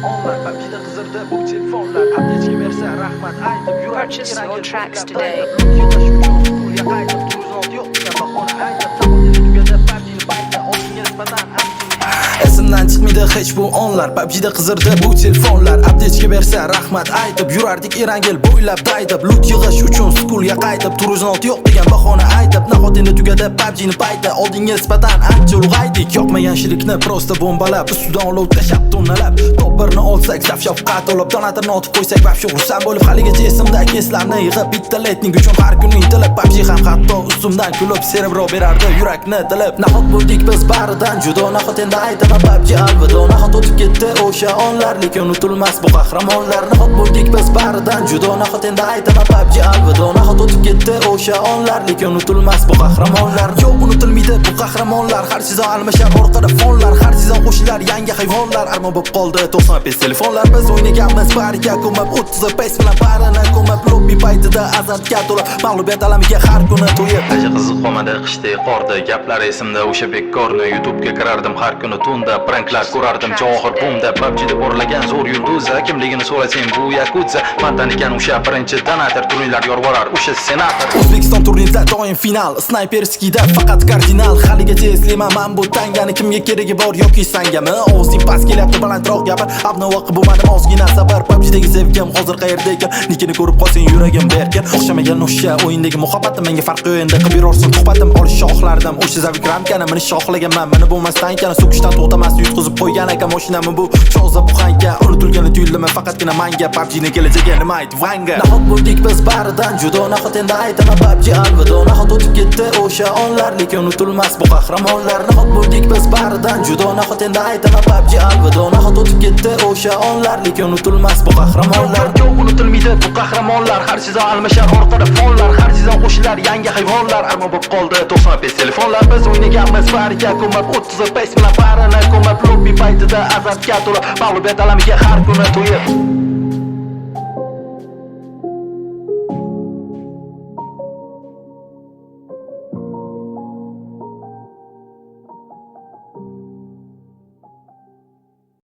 Onlar PUBG'da qizirdi bu telefonlar. Аптечка bersa, rahmat aytib yurardik. Purchase your tracks today. Loot yig'ish uchun stulga qaytib, 406 yo'q degan bahona aytib, nahot endi tugadi PUBG'ni payti, oldinga nisbatan ancha. Esimdan chiqmaydi hech bu onlar. PUBG'da qizirdi bu telefonlar. Аптечка bersa, rahmat aytib yurardik Erangel bo'ylab daydib. Loot yig'ish uchun skulga qaytib, 406 yo'q degan bahona aytib, nahot endi tugadi PUBG'ni payti, oldinga nisbatan ancha ulg'aydik. Yoqmagan shirikni просто bombalab, ustidan olov tashlab tonnalab. Top birni olsak, zaf shafqat olib, donatorni otib qo'ysak, вообще xursand bo'lib. Haligacha esimda, keslarni yig'ib, bitta letning uchun har kuni intilib, PUBG ham hatto ustimdan kulib, cerebro berardi yurakni tilib. Nahot bo'ldik biz baridan judo? Nahot endi aytaman PUBG alvido? Nahot o'tib ketdi o'sha onlar, lekin unutilmas bu qahramonlar? Nahot bo'ldik biz baridan judo? Nahot endi aytaman PUBG alvido? Nahot o'tib ketdi o'sha onlar, lekin unutilmas bu qahramonlar? Yo'q, unutilmaydi bu qahramonlar. Har sezon almashar orqada fonlar, har sezon qo'shilar yangi hayvonlar. Armon bo'lib qoldi 95 telefonlar. Biz o'ynaganmiz bariga ko'mib, 30 FPS bilan barini ko'mib, lobbi paytida azartga to'lib, mag'lubiyat alamiga har kuni to'yib. Aji qiziq qolmadi qishdek qorda. Gaplar esimda o'sha bekkorni. YouTube'ga kirardim har kuni tunda, pranklar ko'rardim Javohir Bumda. PUBG'da porlagan zo'r yulduz, kimligini so'rasang, bu yakudza. Mandan ekan o'sha birinchi donator, turnirlar yorvorar o'sha senator. O'zbekiston turnirida doim final, снайперский da faqat kardinal. Haligacha eslayman man bu tangani. Kimga keragi bor yoki sangami? Ovozing past kelyapti, balandroq gapir. Обнова qilib bo'lmadim, ozgina sabr. PUBG'dagi sevgim hozir qayerda ekan? Nikini ko'rib qolsang, yuragim berkin. O'xshamagan o'sha o'yindagi muhabbatim. Menga farqi yo'q, endi qilib yurorsin suhbatim. Olishni xohlardim o'sha zavik ramkani. Minishni xohlaganman, meni bo'lmasdan ekani. So'kishdan to'xtamas, yutqizib qo'ygan aka mashinamni bu cho'za buxanka. Unutilgani tuyuldimi faqatgina manga? PUBG'ni kelajagi nima, ayt, Vanga? Nahot bo'ldik biz baridan judo? Nahot endi aytaman PUBG alvido? Nahot o'tib ketdi o'sha onlar, lekin unutilmas bu qahramonlar? Nahot bo'ldik biz baridan judo? Nahot endi aytaman PUBG alvido? Nahot o'tib ketdi o'sha onlar, lekin unutilmas bu qahramonlar? Yo'q, unutilmaydi bu qahramonlar. Har sezon almashar orqada fonlar, har sezon qo'shilar yangi hayvonlar. Armon bo'lib qoldi 95 telefonlar. Biz o'ynaganmiz bariga ko'mib, 30 FPS bilan barini ko'mib, lobbi paytida azartga to'lib, mag'lubiyat alamiga har kuni to'yib.